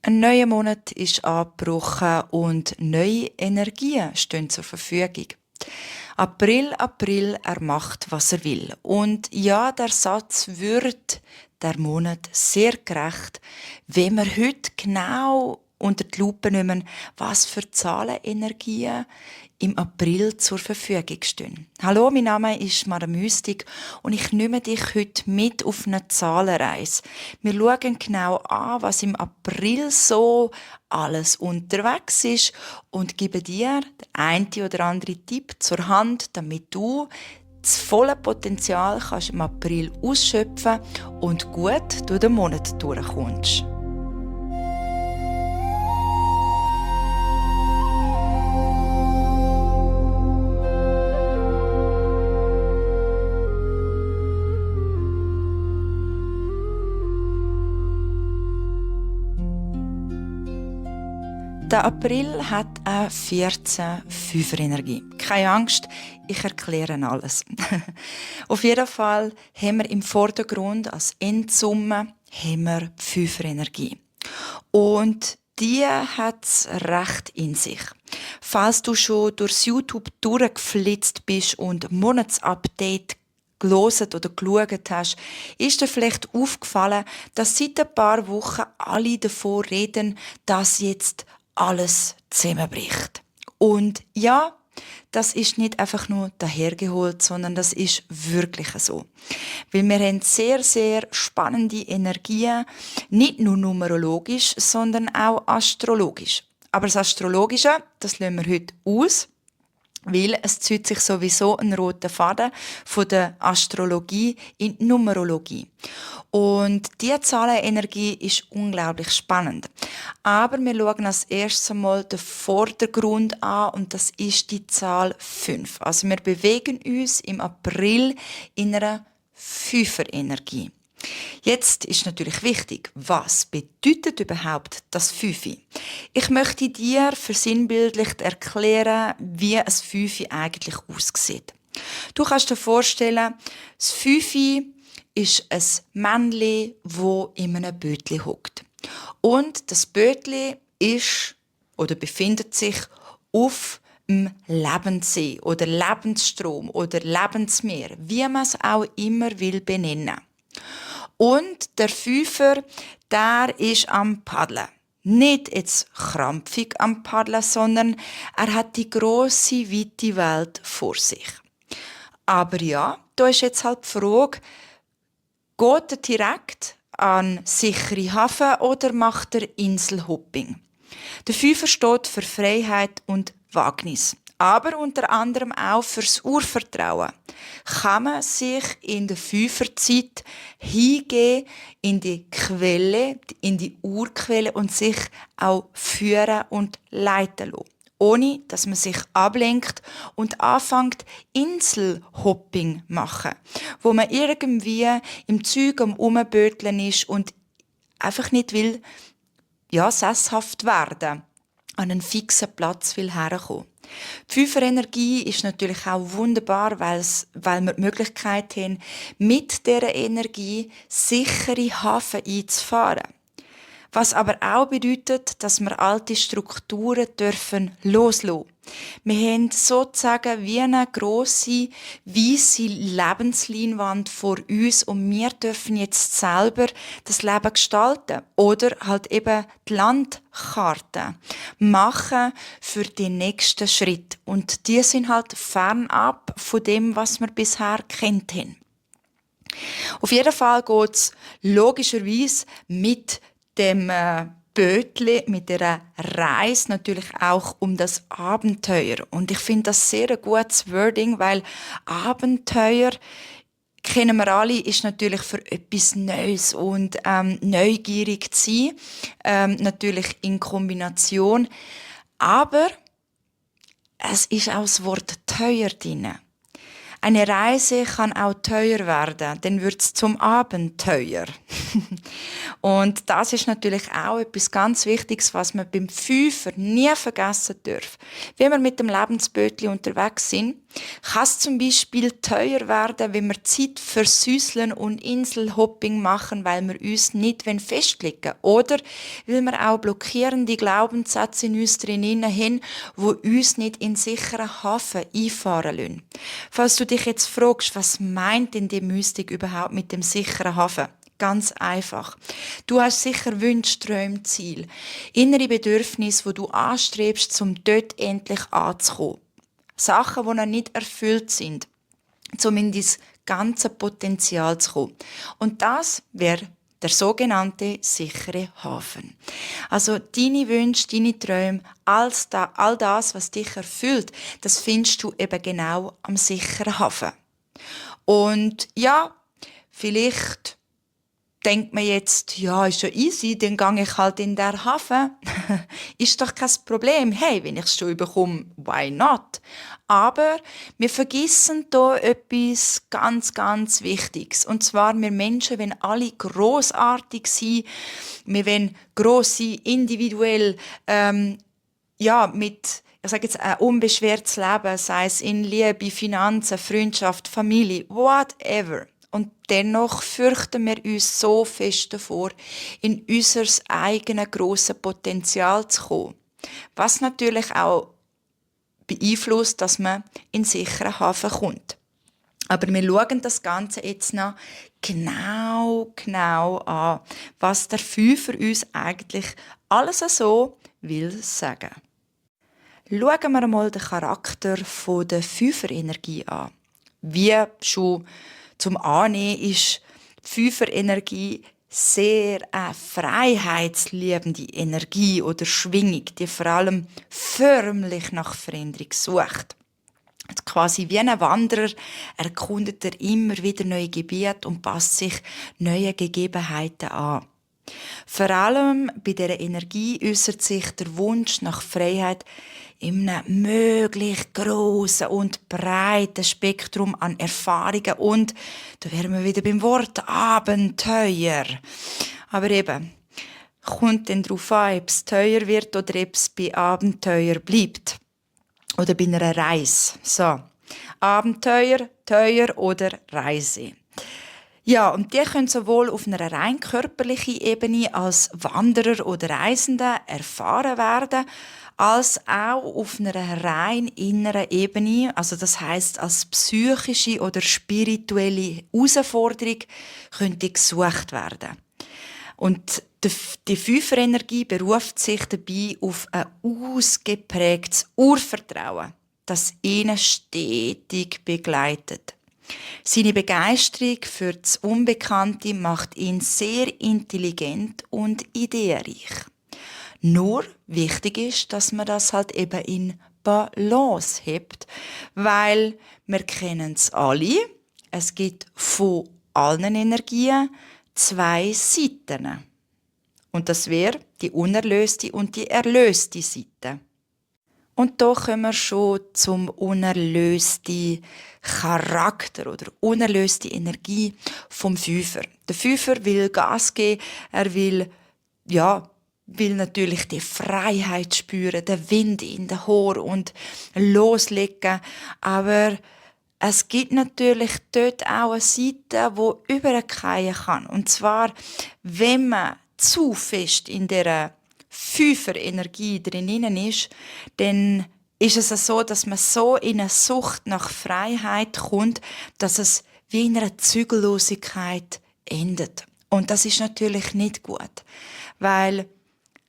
Ein neuer Monat ist angebrochen und neue Energien stehen zur Verfügung. April, April, er macht, was er will. Und ja, der Satz wird der Monat sehr gerecht, wenn wir heute genau unter die Lupe nehmen, was für Zahlenenergien im April zur Verfügung stehen. Hallo, mein Name ist Mara Mystik und ich nehme dich heute mit auf eine Zahlenreise. Wir schauen genau an, was im April so alles unterwegs ist und gebe dir den einen oder anderen Tipp zur Hand, damit du das volle Potenzial kannst im April ausschöpfen und gut durch den Monat durchkommst. Der April hat eine 14-5er-Energie. Keine Angst, ich erkläre alles. Auf jeden Fall haben wir im Vordergrund als Endsumme die 5er-Energie. Und die hat es recht in sich. Falls du schon durchs YouTube durchgeflitzt bist und Monatsupdate gelesen oder geschaut hast, ist dir vielleicht aufgefallen, dass seit ein paar Wochen alle davon reden, dass jetzt alles zusammenbricht. Und ja, das ist nicht einfach nur dahergeholt, sondern das ist wirklich so. Weil wir haben sehr, sehr spannende Energien, nicht nur numerologisch, sondern auch astrologisch. Aber das Astrologische, das lassen wir heute aus, weil es zieht sich sowieso ein roter Faden von der Astrologie in die Numerologie. Und diese Zahlenenergie ist unglaublich spannend. Aber wir schauen als erstes einmal den Vordergrund an und das ist die Zahl 5. Also wir bewegen uns im April in einer 5er-Energie. Jetzt ist natürlich wichtig, was bedeutet überhaupt das Fünfi? Ich möchte dir versinnbildlicht erklären, wie ein Fünfi eigentlich aussieht. Du kannst dir vorstellen, das Fünfi ist ein Männchen, das in einem Bötli hockt. Und das Bötli ist oder befindet sich auf dem Lebenssee oder Lebensstrom oder Lebensmeer, wie man es auch immer will benennen. Und der Fünfer, der ist am Paddeln. Nicht jetzt krampfig am Paddeln, sondern er hat die grosse, weite Welt vor sich. Aber ja, da ist jetzt halt die Frage, geht er direkt an sichere Hafen oder macht er Inselhopping? Der Fünfer steht für Freiheit und Wagnis. Aber unter anderem auch fürs Urvertrauen. Kann man sich in der Fünferzeit hingehen in die Quelle, in die Urquelle und sich auch führen und leiten lassen. Ohne, dass man sich ablenkt und anfängt Inselhopping machen, wo man irgendwie im Zeug am Umböteln ist und einfach nicht will, sesshaft werden, an einen fixen Platz will herkommen. Die 5er-Energie ist natürlich auch wunderbar, weil wir die Möglichkeit haben, mit dieser Energie sichere Hafen einzufahren. Was aber auch bedeutet, dass wir alte Strukturen dürfen loslassen. Wir haben sozusagen wie eine grosse, weisse Lebensleinwand vor uns und wir dürfen jetzt selber das Leben gestalten oder halt eben die Landkarte machen für den nächsten Schritt. Und die sind halt fernab von dem, was wir bisher kennt haben. Auf jeden Fall geht es logischerweise mit dem Bötli, mit der Reise natürlich auch um das Abenteuer. Und ich finde das sehr ein gutes Wording, weil Abenteuer, kennen wir alle, ist natürlich für etwas Neues und neugierig zu sein, natürlich in Kombination. Aber es ist auch das Wort teuer drin. Eine Reise kann auch teuer werden, dann wird es zum Abenteuer. Und das ist natürlich auch etwas ganz Wichtiges, was man beim Fünfer nie vergessen darf. Wenn wir mit dem Lebensbötli unterwegs sind, Kann es zum Beispiel teuer werden, wenn wir Zeit versüsseln und Inselhopping machen, weil wir uns nicht festlegen wollen? Oder weil wir auch blockierende Glaubenssätze in uns drinnen haben, die uns nicht in sicheren Hafen einfahren lassen? Falls du dich jetzt fragst, was meint denn die Mystik überhaupt mit dem sicheren Hafen? Ganz einfach. Du hast sicher Wünsche, Träume, Ziele, innere Bedürfnisse, die du anstrebst, um dort endlich anzukommen. Sachen, die noch nicht erfüllt sind, um in dein ganze Potenzial zu kommen. Und das wäre der sogenannte sichere Hafen. Also deine Wünsche, deine Träume, all das, was dich erfüllt, das findest du eben genau am sicheren Hafen. Und ja, vielleicht denkt man jetzt, ja, ist ja easy, dann gehe ich halt in den Hafen. Ist doch kein Problem. Hey, wenn ich es schon bekomme, why not? Aber wir vergessen da etwas ganz, ganz Wichtiges. Und zwar, wir Menschen wollen alle grossartig sein. Wir wollen gross sein, individuell, mit ich sage jetzt, ein unbeschwertes Leben, sei es in Liebe, Finanzen, Freundschaft, Familie, whatever. Und dennoch fürchten wir uns so fest davor, in unser eigenes grosses Potenzial zu kommen. Was natürlich auch beeinflusst, dass man in sicheren Hafen kommt. Aber wir schauen das Ganze jetzt noch genau an, was der Fünfer uns eigentlich alles so will sagen. Schauen wir einmal den Charakter der Fünfer-Energie an. Wie schon zum Annehmen ist die Fünfer-Energie sehr eine freiheitsliebende Energie oder Schwingung, die vor allem förmlich nach Veränderung sucht. Quasi wie ein Wanderer erkundet er immer wieder neue Gebiete und passt sich neuen Gegebenheiten an. Vor allem bei dieser Energie äußert sich der Wunsch nach Freiheit in einem möglichst grossen und breiten Spektrum an Erfahrungen und, da wären wir wieder beim Wort, Abenteuer. Aber eben, kommt dann darauf an, ob es teuer wird oder ob es bei Abenteuer bleibt. Oder bei einer Reise. So. Abenteuer, teuer oder Reise. Ja, und die können sowohl auf einer rein körperlichen Ebene als Wanderer oder Reisende erfahren werden, als auch auf einer rein inneren Ebene, also das heißt als psychische oder spirituelle Herausforderung, könnte gesucht werden. Und die Fünferenergie beruft sich dabei auf ein ausgeprägtes Urvertrauen, das ihn stetig begleitet. Seine Begeisterung für das Unbekannte macht ihn sehr intelligent und ideenreich. Nur wichtig ist, dass man das halt eben in Balance hebt, weil wir kennen es alle, es gibt von allen Energien zwei Seiten. Und das wäre die unerlöste und die erlöste Seite. Und da kommen wir schon zum unerlösten Charakter oder unerlöste Energie vom Fünfer. Der Fünfer will Gas geben, er will natürlich die Freiheit spüren, den Wind in den Haaren und loslegen. Aber es gibt natürlich dort auch eine Seite, die übergehen kann. Und zwar, wenn man zu fest in dieser Fünfer-Energie drinnen ist, dann ist es so, dass man so in eine Sucht nach Freiheit kommt, dass es wie in einer Zügellosigkeit endet. Und das ist natürlich nicht gut, weil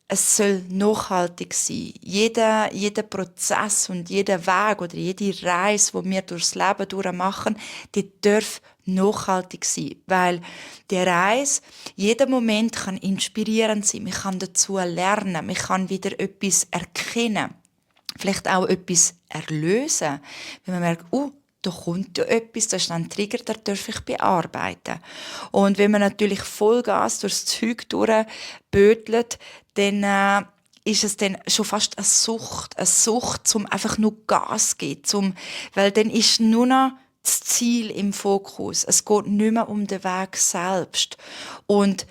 es soll nachhaltig sein. Jeder Prozess und jeder Weg oder jede Reise, die wir durchs Leben durchmachen, die darf nachhaltig sein. Weil die Reise, jeder Moment kann inspirierend sein. Man kann dazu lernen. Man kann wieder etwas erkennen. Vielleicht auch etwas erlösen. Wenn man merkt, da kommt ja etwas, das ist ein Trigger, das darf ich bearbeiten. Und wenn man natürlich Vollgas durchs Zeug durchbötelt, dann ist es dann schon fast eine Sucht, um einfach nur Gas zu geben, weil dann ist nur noch das Ziel im Fokus. Es geht nicht mehr um den Weg selbst. Und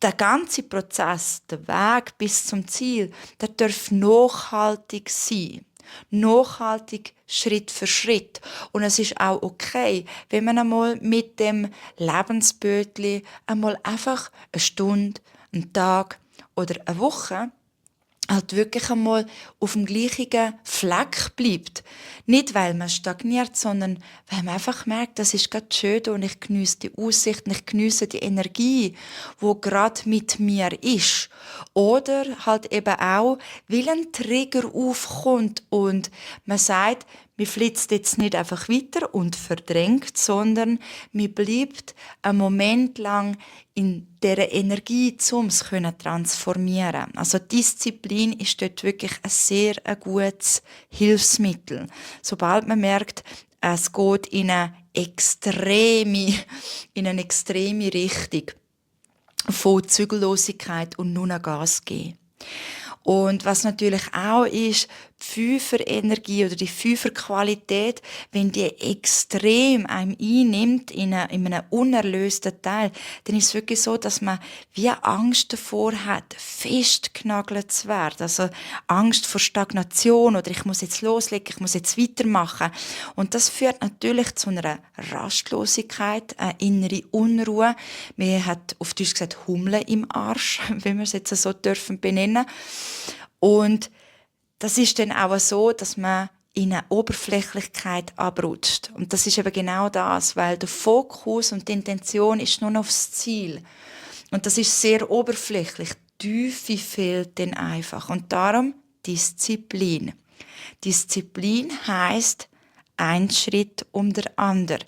der ganze Prozess, der Weg bis zum Ziel, der darf nachhaltig sein. Nachhaltig, Schritt für Schritt. Und es ist auch okay, wenn man einmal mit dem Lebensbötli einmal einfach eine Stunde, einen Tag oder eine Woche halt wirklich einmal auf dem gleichen Fleck bleibt. Nicht, weil man stagniert, sondern weil man einfach merkt, das ist gerade schön und ich geniesse die Aussicht und ich geniesse die Energie, wo gerade mit mir ist. Oder halt eben auch, weil ein Trigger aufkommt und man sagt, man flitzt jetzt nicht einfach weiter und verdrängt, sondern man bleibt einen Moment lang in dieser Energie, um es transformieren. Also Disziplin ist dort wirklich ein sehr gutes Hilfsmittel. Sobald man merkt, es geht in eine extreme Richtung von Zügellosigkeit und nur noch Gas geben. Und was natürlich auch ist, die Fünfer-Energie oder die Fünfer-Qualität, wenn die extrem einem einnimmt in einem unerlösten Teil, dann ist es wirklich so, dass man wie Angst davor hat, festgenagelt zu werden. Also Angst vor Stagnation oder ich muss jetzt loslegen, ich muss jetzt weitermachen. Und das führt natürlich zu einer Rastlosigkeit, eine innere Unruhe. Man hat auf Deutsch gesagt Hummeln im Arsch, wenn wir es jetzt so dürfen benennen. Und das ist dann auch so, dass man in eine Oberflächlichkeit abrutscht. Und das ist eben genau das, weil der Fokus und die Intention ist nur noch aufs Ziel. Und das ist sehr oberflächlich. Die Tiefe fehlt dann einfach. Und darum Disziplin. Disziplin heisst, ein Schritt um der andere.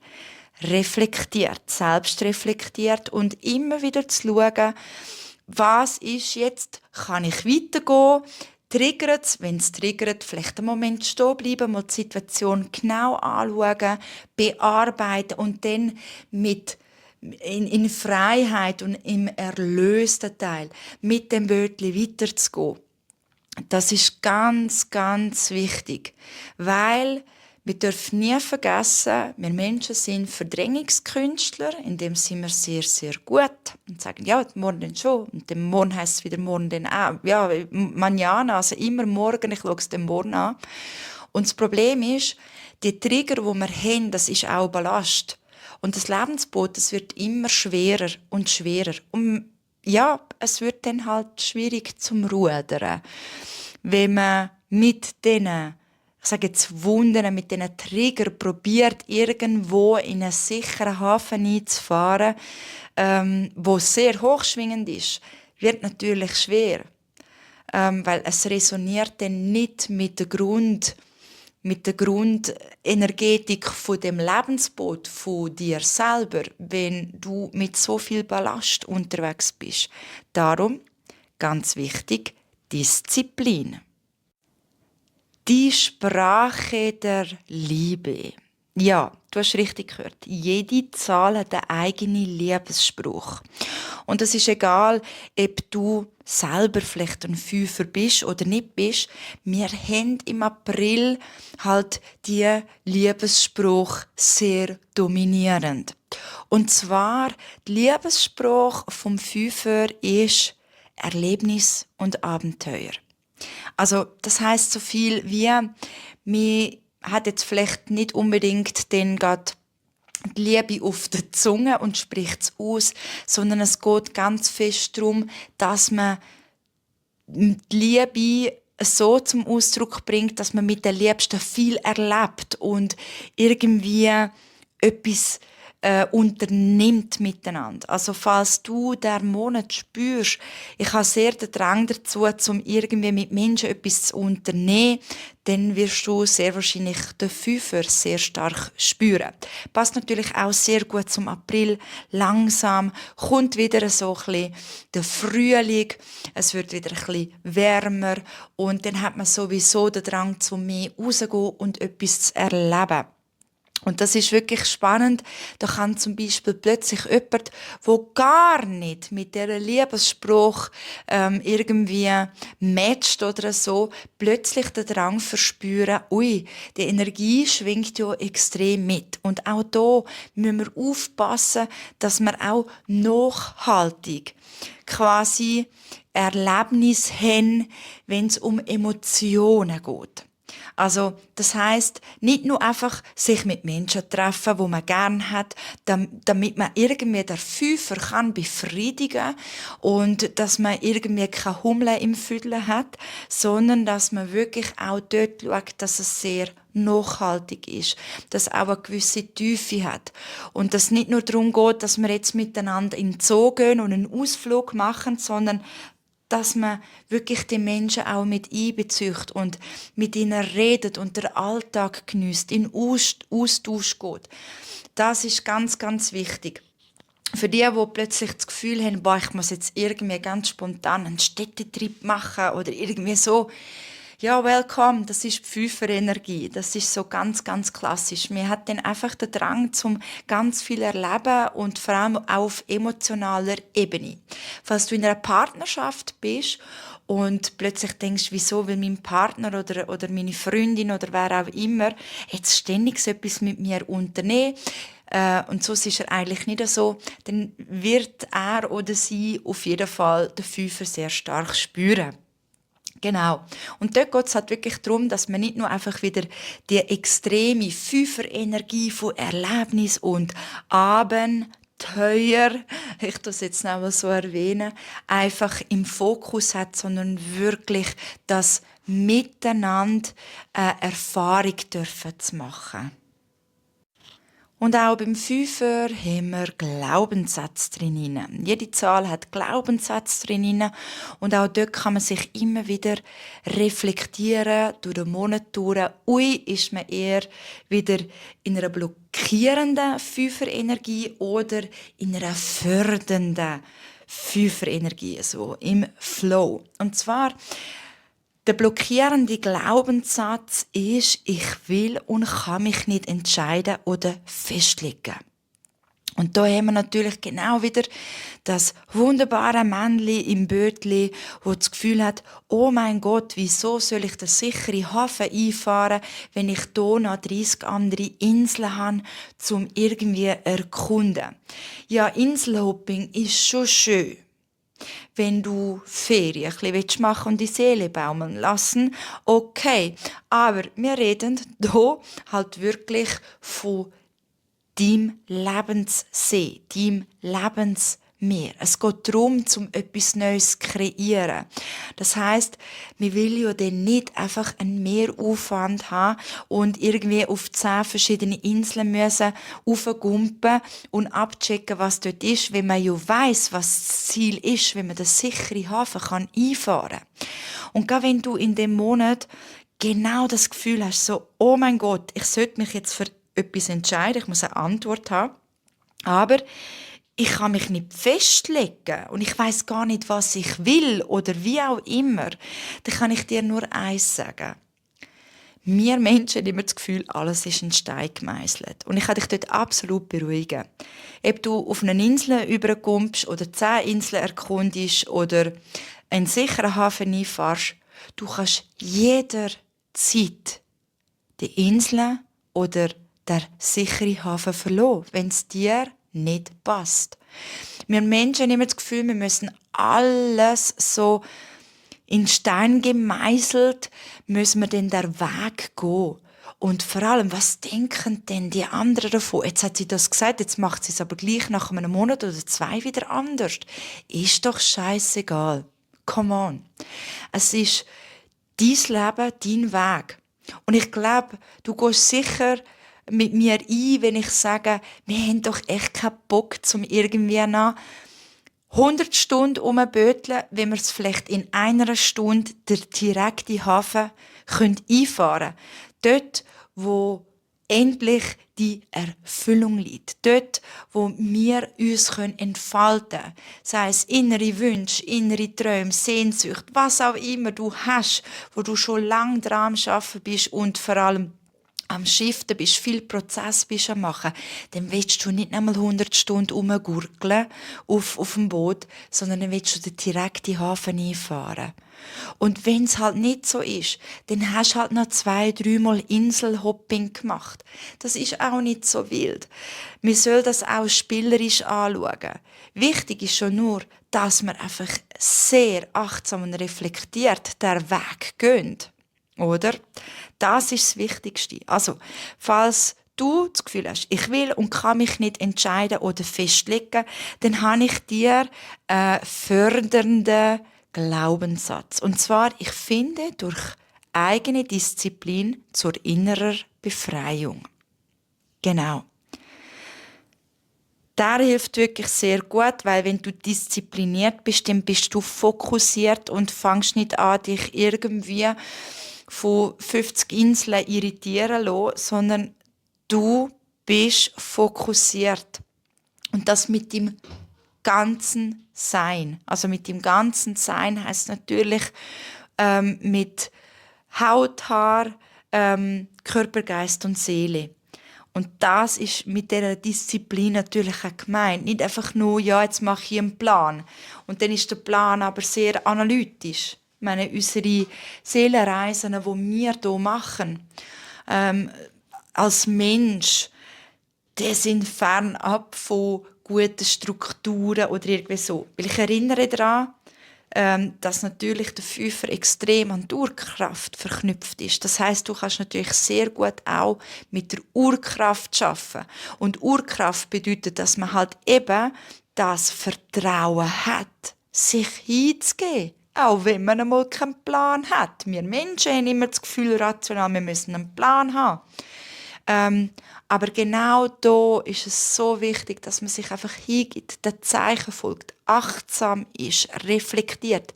Reflektiert, selbst reflektiert und immer wieder zu schauen, was ist jetzt, kann ich weitergehen, triggert es, wenn es triggert, vielleicht einen Moment stehen bleiben, mal die Situation genau anschauen, bearbeiten und dann in Freiheit und im erlösten Teil mit dem Wörtchen weiterzugehen. Das ist ganz, ganz wichtig, weil wir dürfen nie vergessen, wir Menschen sind Verdrängungskünstler, in dem sind wir sehr, sehr gut und sagen, ja, morgen dann schon, und dann morgen heisst es wieder morgen dann auch, ja, mañana, also immer morgen, ich schaue es dann morgen an. Und das Problem ist, die Trigger, die wir haben, das ist auch Ballast. Und das Lebensboot, das wird immer schwerer und schwerer. Und ja, es wird dann halt schwierig zum Rudern, wenn man mit denen, ich sage jetzt Wunden, mit diesen Trigger probiert, irgendwo in einen sicheren Hafen einzufahren, wo sehr hochschwingend ist, wird natürlich schwer. Weil es resoniert dann nicht mit der Grundenergetik von dem Lebensboot von dir selber, wenn du mit so viel Ballast unterwegs bist. Darum, ganz wichtig, Disziplin. Die Sprache der Liebe. Ja, du hast richtig gehört. Jede Zahl hat einen eigenen Liebesspruch. Und es ist egal, ob du selber vielleicht ein Fünfer bist oder nicht bist. Wir haben im April halt die Liebesspruch sehr dominierend. Und zwar, der Liebesspruch vom Fünfer ist Erlebnis und Abenteuer. Also, das heisst so viel wie, man hat jetzt vielleicht nicht unbedingt den grad die Liebe auf der Zunge und spricht es aus, sondern es geht ganz fest darum, dass man die Liebe so zum Ausdruck bringt, dass man mit den Liebsten viel erlebt und irgendwie etwas unternimmt miteinander. Also falls du den Monat spürst, ich habe sehr den Drang dazu, um irgendwie mit Menschen etwas zu unternehmen, dann wirst du sehr wahrscheinlich den Fünfer sehr stark spüren. Passt natürlich auch sehr gut zum April. Langsam kommt wieder so ein bisschen der Frühling, es wird wieder ein bisschen wärmer und dann hat man sowieso den Drang, zum mehr rauszugehen und etwas zu erleben. Und das ist wirklich spannend. Da kann zum Beispiel plötzlich jemand, der gar nicht mit dieser Liebesspruch irgendwie matcht oder so, plötzlich den Drang verspüren, ui, die Energie schwingt ja extrem mit. Und auch da müssen wir aufpassen, dass wir auch nachhaltig quasi Erlebnis haben, wenn es um Emotionen geht. Also, das heißt, nicht nur einfach sich mit Menschen treffen, wo man gern hat, damit man irgendwie den Fünfer kann befriedigen und dass man irgendwie keine Hummel im Füdle hat, sondern dass man wirklich auch dort schaut, dass es sehr nachhaltig ist, dass auch eine gewisse Tiefe hat und dass nicht nur darum geht, dass wir jetzt miteinander in den Zoo gehen und einen Ausflug machen, sondern dass man wirklich die Menschen auch mit einbezieht und mit ihnen redet und den Alltag geniesst, in Austausch geht. Das ist ganz, ganz wichtig. Für die plötzlich das Gefühl haben, boah, ich muss jetzt irgendwie ganz spontan einen Städtetrip machen oder irgendwie so. Ja, welcome, das ist die Fünfer-Energie. Das ist so ganz, ganz klassisch. Man hat dann einfach den Drang zum ganz viel erleben und vor allem auch auf emotionaler Ebene. Falls du in einer Partnerschaft bist und plötzlich denkst, wieso will mein Partner oder meine Freundin oder wer auch immer jetzt ständig so etwas mit mir unternehmen, und so ist er eigentlich nicht so, dann wird er oder sie auf jeden Fall den Fünfer sehr stark spüren. Genau. Und dort geht es halt wirklich darum, dass man nicht nur einfach wieder die extreme Fünfer-Energie von Erlebnis und Abenteuer, ich das jetzt noch mal so erwähnen, einfach im Fokus hat, sondern wirklich das Miteinander eine Erfahrung dürfen zu machen. Und auch beim Fünfer haben wir Glaubenssätze drin. Jede Zahl hat Glaubenssätze drin. Und auch dort kann man sich immer wieder reflektieren durch den Monat durch. Ui, ist man eher wieder in einer blockierenden Fünfer-Energie oder in einer fördernden Fünfer-Energie, so im Flow. Und zwar der blockierende Glaubenssatz ist, ich will und kann mich nicht entscheiden oder festlegen. Und da haben wir natürlich genau wieder das wunderbare Männli im Bötli, wo das Gefühl hat, oh mein Gott, wieso soll ich den sicheren Hafen einfahren, wenn ich hier noch 30 andere Inseln habe, zum irgendwie erkunden. Ja, Inselhopping ist schon schön, wenn du Ferien ein bisschen machen und die Seele baumeln lassen, okay. Aber wir reden hier halt wirklich von deinem Lebenssee, deinem Lebensmeer. Es geht darum, um etwas Neues zu kreieren. Das heisst, wir will ja dann nicht einfach einen Mehraufwand haben und irgendwie auf 10 verschiedene Inseln müssen aufgumpen und abchecken, was dort ist, wenn man ja weiss, was das Ziel ist, wenn man den sicheren Hafen einfahren kann. Und gerade wenn du in dem Monat genau das Gefühl hast, so, oh mein Gott, ich sollte mich jetzt für etwas entscheiden, ich muss eine Antwort haben, aber ich kann mich nicht festlegen und ich weiß gar nicht, was ich will oder wie auch immer, dann kann ich dir nur eins sagen. Wir Menschen haben immer das Gefühl, alles ist in Stein gemeißelt. Und ich kann dich dort absolut beruhigen. Ob du auf einer Insel überkommst oder 10 Inseln erkundest oder einen sicheren Hafen einfahrst, du kannst jederzeit die Insel oder der sichere Hafen verloren, wenn es dir nicht passt. Wir Menschen haben immer das Gefühl, wir müssen alles so in Stein gemeißelt, müssen wir denn der Weg gehen. Und vor allem, was denken denn die anderen davon? Jetzt hat sie das gesagt, jetzt macht sie es aber gleich nach einem Monat oder 2 wieder anders. Ist doch scheissegal. Come on. Es ist dein Leben, dein Weg. Und ich glaube, du gehst sicher mit mir ein, wenn ich sage, wir haben doch echt keinen Bock, zum irgendwie nach 100 Stunden rumböteln, wenn wir es vielleicht in einer Stunde der direkte Hafen einfahren können. Dort, wo endlich die Erfüllung liegt. Dort, wo wir uns entfalten können. Sei es innere Wünsche, innere Träume, Sehnsucht, was auch immer du hast, wo du schon lange dran am Arbeiten bist und vor allem am Shiften bist, viel Prozess bist am machen, dann willst du nicht einmal 100 Stunden rumgurgeln auf dem Boot, sondern dann willst du den direkten Hafen einfahren. Und wenn es halt nicht so ist, dann hast du halt noch 2-3 Mal Inselhopping gemacht. Das ist auch nicht so wild. Man soll das auch spielerisch anschauen. Wichtig ist schon nur, dass man einfach sehr achtsam und reflektiert den Weg geht. Oder? Das ist das Wichtigste. Also, falls du das Gefühl hast, ich will und kann mich nicht entscheiden oder festlegen, dann habe ich dir einen fördernden Glaubenssatz. Und zwar, ich finde durch eigene Disziplin zur innerer Befreiung. Genau. Der hilft wirklich sehr gut, weil wenn du diszipliniert bist, dann bist du fokussiert und fängst nicht an, dich irgendwie von 50 Inseln irritieren zu lassen, sondern du bist fokussiert. Und das mit dem ganzen Sein. Also mit dem ganzen Sein heißt natürlich mit Haut, Haar, Körper, Geist und Seele. Und das ist mit dieser Disziplin natürlich auch gemeint. Nicht einfach nur, ja, jetzt mache ich einen Plan. Und dann ist der Plan aber sehr analytisch. Ich meine, unsere Seelenreisen, die wir hier machen, als Mensch, die sind fernab von guten Strukturen oder irgendwie so. Weil ich erinnere daran, dass natürlich der Fünfer extrem an die Urkraft verknüpft ist. Das heißt, du kannst natürlich sehr gut auch mit der Urkraft arbeiten. Und Urkraft bedeutet, dass man halt eben das Vertrauen hat, sich hinzugeben. Auch wenn man einmal keinen Plan hat. Wir Menschen haben immer das Gefühl, rational, wir müssen einen Plan haben. Aber genau da ist es so wichtig, dass man sich einfach hingibt, den Zeichen folgt, achtsam ist, reflektiert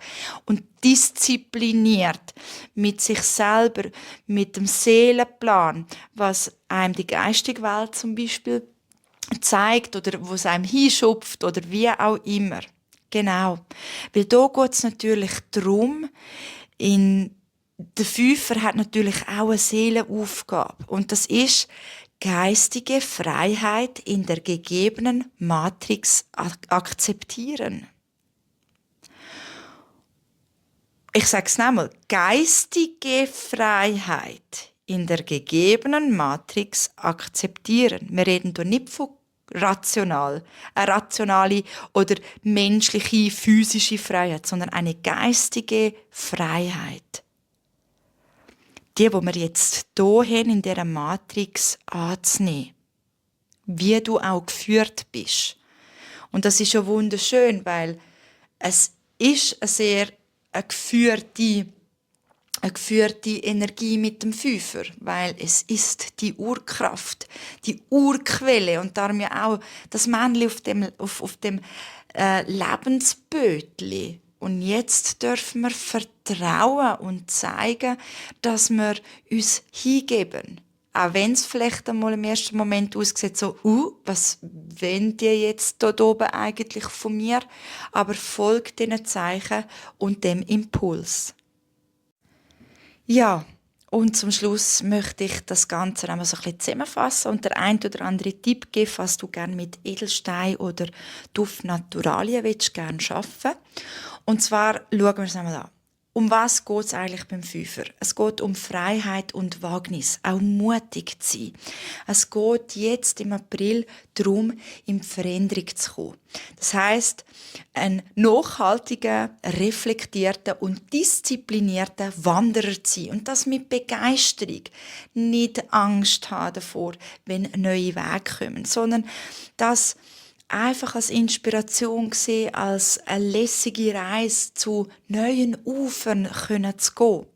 und diszipliniert mit sich selber, mit dem Seelenplan, was einem die geistige Welt zum Beispiel zeigt oder wo es einem hinschupft oder wie auch immer. Genau. Weil da geht es natürlich darum, der Fünfer hat natürlich auch eine Seelenaufgabe. Und das ist geistige Freiheit in der gegebenen Matrix akzeptieren. Ich sage es nochmal. Geistige Freiheit in der gegebenen Matrix akzeptieren. Wir reden hier nicht von rational, eine rationale oder menschliche, physische Freiheit, sondern eine geistige Freiheit. Die wir jetzt hier haben, in dieser Matrix anzunehmen. Wie du auch geführt bist. Und das ist ja wunderschön, weil es ist eine geführte Energie mit dem Fünfer, weil es ist die Urkraft, die Urquelle und darum ja auch das Männchen auf dem Lebensbötli. Und jetzt dürfen wir vertrauen und zeigen, dass wir uns hingeben. Auch wenn es vielleicht einmal im ersten Moment aussieht, so, was wollen die jetzt da oben eigentlich von mir? Aber folgt diesen Zeichen und dem Impuls. Ja, und zum Schluss möchte ich das Ganze einmal so ein bisschen zusammenfassen und der ein oder andere Tipp geben, was du gerne mit Edelstein oder Duftnaturalien gerne arbeiten willst. Und zwar schauen wir es einmal an. Um was geht es eigentlich beim Fünfer? Es geht um Freiheit und Wagnis, auch mutig zu sein. Es geht jetzt im April darum, in die Veränderung zu kommen. Das heisst, ein nachhaltiger, reflektierter und disziplinierter Wanderer zu sein. Und das mit Begeisterung. Nicht Angst haben davor, wenn neue Wege kommen, sondern das einfach als Inspiration gesehen, als eine lässige Reise zu neuen Ufern zu gehen.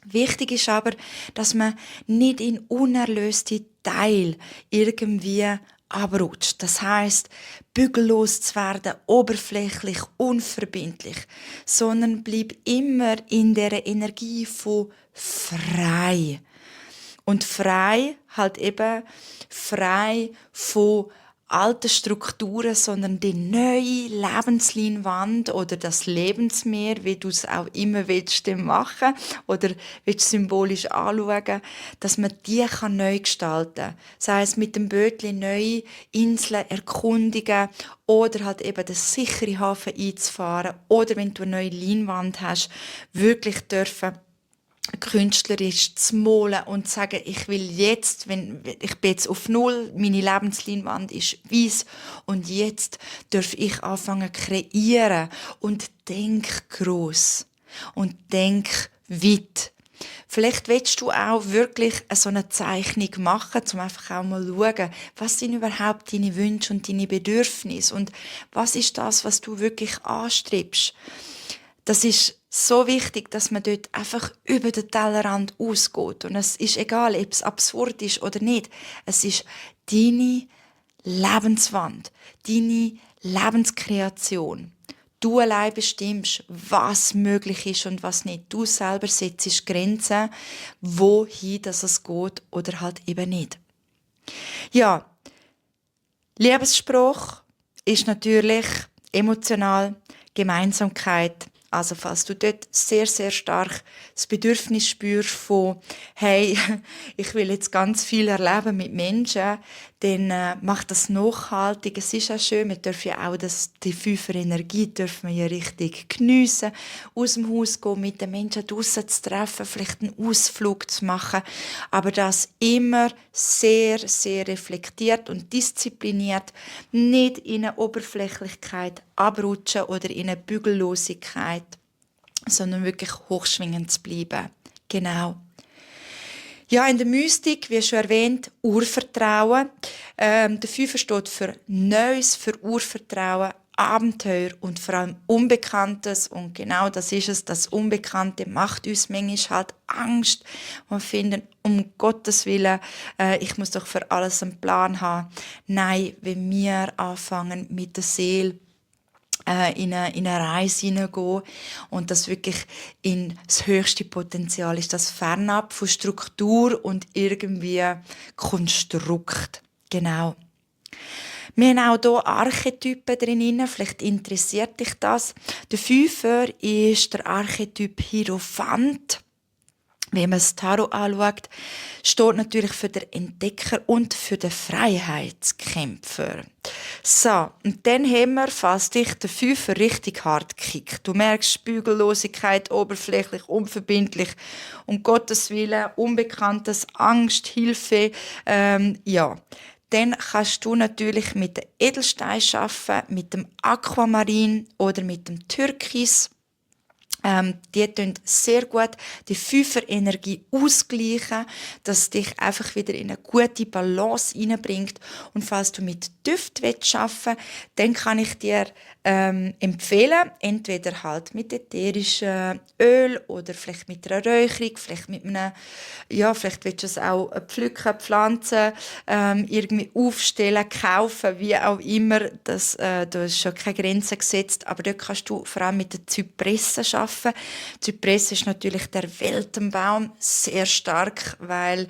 Wichtig ist aber, dass man nicht in unerlöste Teile irgendwie abrutscht. Das heißt, bügellos zu werden, oberflächlich, unverbindlich, sondern bleib immer in der Energie von frei. Und frei halt eben frei von alten Strukturen, sondern die neue Lebensleinwand oder das Lebensmeer, wie du es auch immer willst machen oder willst symbolisch anschauen, dass man die neu gestalten kann. Sei es mit dem Bötli neue Inseln erkundigen oder halt eben den sicheren Hafen einzufahren oder wenn du eine neue Leinwand hast, wirklich dürfen künstlerisch zu malen und zu sagen, ich will jetzt, ich bin jetzt auf Null, meine Lebensleinwand ist weiss und jetzt darf ich anfangen zu kreieren und denk gross und denk weit. Vielleicht willst du auch wirklich so eine Zeichnung machen, um einfach auch mal zu schauen, was sind überhaupt deine Wünsche und deine Bedürfnisse und was ist das, was du wirklich anstrebst. Das ist so wichtig, dass man dort einfach über den Tellerrand ausgeht. Und es ist egal, ob es absurd ist oder nicht. Es ist deine Lebenswand, deine Lebenskreation. Du allein bestimmst, was möglich ist und was nicht. Du selber setzt Grenzen, wohin das es geht oder halt eben nicht. Ja, Liebesspruch ist natürlich emotional Gemeinsamkeit. Also falls du dort sehr, sehr stark das Bedürfnis spürst von «Hey, ich will jetzt ganz viel erleben mit Menschen», dann mach das nachhaltig. Es ist auch schön, wir dürfen ja auch die 5er Energie dürfen wir ja richtig geniessen, aus dem Haus gehen, mit den Menschen draussen zu treffen, vielleicht einen Ausflug zu machen, aber das immer sehr, sehr reflektiert und diszipliniert, nicht in eine Oberflächlichkeit abrutschen oder in eine Bügellosigkeit, sondern wirklich hochschwingend zu bleiben. Genau. Ja, in der Mystik, wie schon erwähnt, Urvertrauen. Der 5 steht für Neues, für Urvertrauen, Abenteuer und vor allem Unbekanntes. Und genau das ist es. Das Unbekannte macht uns manchmal halt Angst. Wir finden, um Gottes Willen, ich muss doch für alles einen Plan haben. Nein, wenn wir anfangen mit der Seele, in eine Reise hineingehen und das wirklich in das höchste Potenzial ist, das fernab von Struktur und irgendwie Konstrukt. Genau. Wir haben auch hier Archetypen drin, vielleicht interessiert dich das. Der 5er ist der Archetyp Hierophant. Wenn man das Tarot anschaut, steht natürlich für den Entdecker und für den Freiheitskämpfer. So, und dann haben wir, falls dich der 5er richtig hart kickt. Du merkst Bügellosigkeit, oberflächlich, unverbindlich, um Gottes Willen, Unbekanntes, Angst, Hilfe, ja. Dann kannst du natürlich mit dem Edelstein arbeiten, mit dem Aquamarin oder mit dem Türkis. Die tun sehr gut die 5er Energie ausgleichen, dass dich einfach wieder in eine gute Balance hineinbringt. Und falls du mit Düft arbeiten willst, dann kann ich dir empfehlen, entweder halt mit ätherischem Öl oder vielleicht mit einer Räucherung, vielleicht mit einem, ja, vielleicht willst du es auch pflücken, pflanzen, irgendwie aufstellen, kaufen, wie auch immer. Da ist schon keine Grenze gesetzt, aber dort kannst du vor allem mit den Zypressen arbeiten. Zypresse ist natürlich der Weltenbaum, sehr stark, weil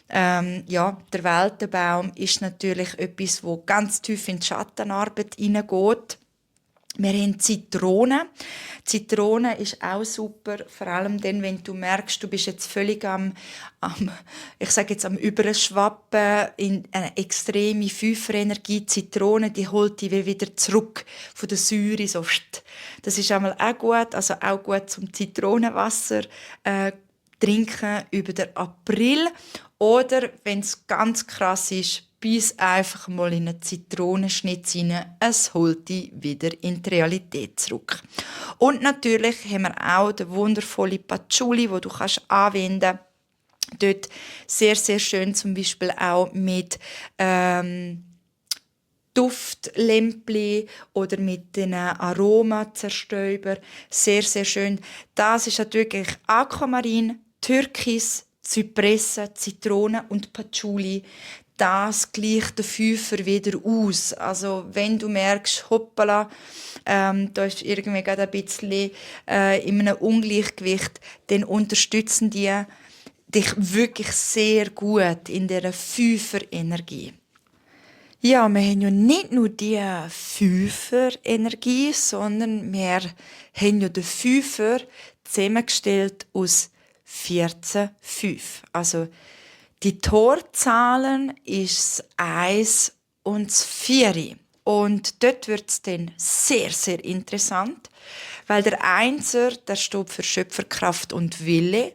ja, der Weltenbaum ist natürlich etwas, wo ganz tief in die Schattenarbeit hineingeht. Wir haben Zitrone. Zitrone ist auch super, vor allem dann, wenn du merkst, du bist jetzt völlig am Überschwappen in eine extreme 5er-Energie. Zitrone, die holt dich wieder zurück von der Säure. So. Das ist einmal auch gut, also auch gut zum Zitronenwasser trinken über den April. Oder, wenn es ganz krass ist, beiß einfach mal in einen Zitronenschnitz rein. Es holt dich wieder in die Realität zurück. Und natürlich haben wir auch den wundervollen Patchouli, den du anwenden kannst. Dort sehr, sehr schön zum Beispiel auch mit Duftlämpli oder mit den Aromazerstäuber. Sehr, sehr schön. Das ist natürlich Aquamarin, Türkis, Zypresse, Zitrone und Patchouli. Das gleicht der 5er wieder aus. Also wenn du merkst, hoppala, da ist irgendwie gerade ein bisschen in einem Ungleichgewicht, dann unterstützen die dich wirklich sehr gut in dieser 5er-Energie. Ja, wir haben ja nicht nur die 5er-Energie, sondern wir haben ja den 5er zusammengestellt aus 14,5. Also die Torzahlen ist das 1 und das 4. Und dort wird es dann sehr, sehr interessant, weil der 1er, der steht für Schöpferkraft und Wille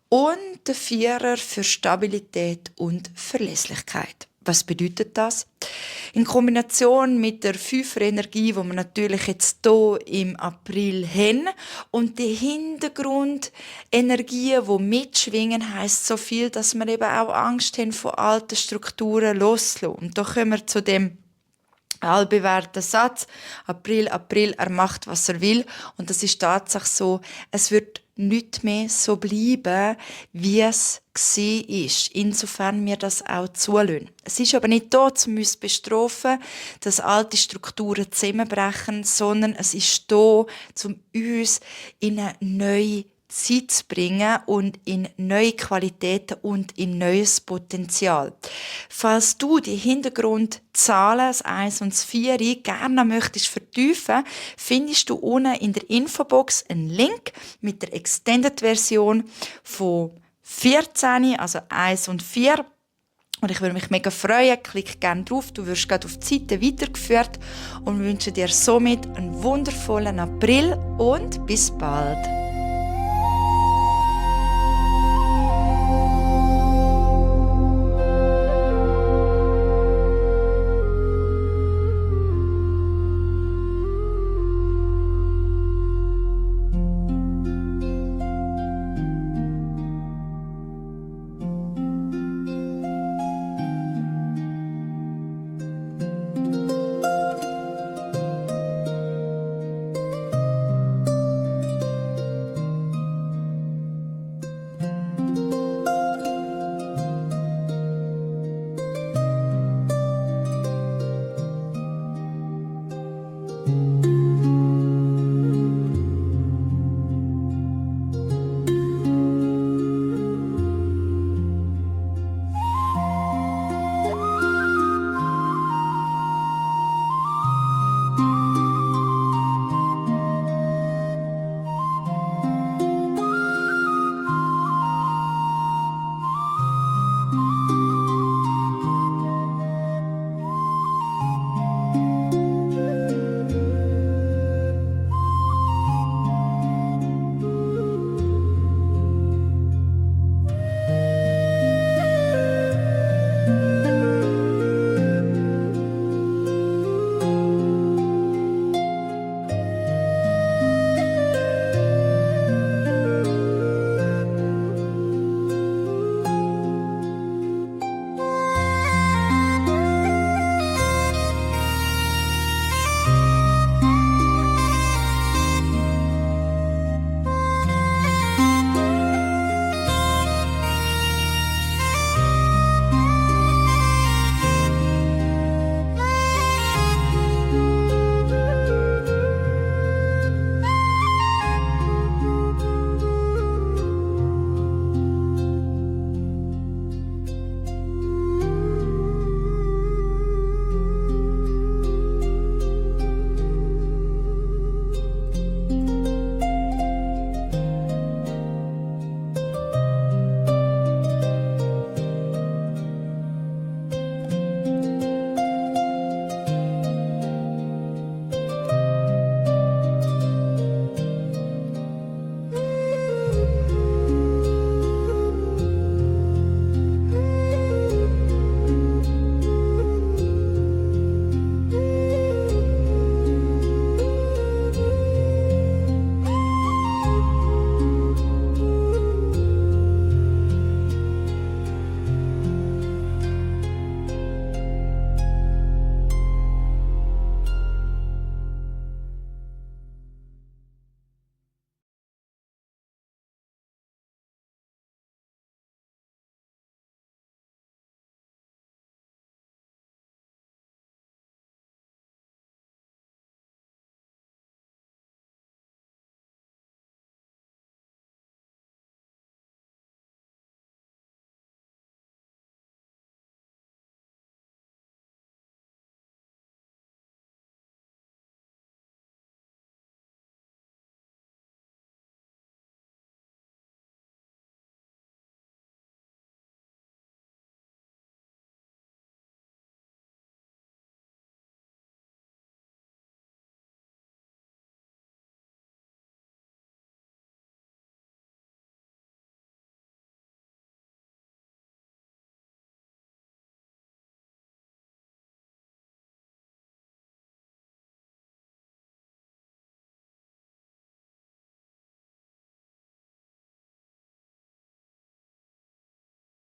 und der 4er für Stabilität und Verlässlichkeit. Was bedeutet das? In Kombination mit der Fünfer-Energie, die wir natürlich jetzt hier im April haben, und die Hintergrundenergien, die mitschwingen, heisst so viel, dass wir eben auch Angst haben, von alten Strukturen loszulassen. Und da kommen wir zu dem allbewährten Satz: April, er macht, was er will. Und das ist tatsächlich so, es wird nicht mehr so bleiben, wie es war. Insofern wir das auch zulassen. Es ist aber nicht da, um uns zu bestrafen, dass alte Strukturen zusammenbrechen, sondern es ist da, um uns in eine neue Zeit zu bringen und in neue Qualitäten und in neues Potenzial. Falls du die Hintergrundzahlen, das 1 und das 4, gerne möchtest vertiefen, findest du unten in der Infobox einen Link mit der Extended-Version von 14, also 1 und 4. Und ich würde mich mega freuen. Klick gerne drauf. Du wirst gerade auf die Seite weitergeführt und wünsche dir somit einen wundervollen April und bis bald.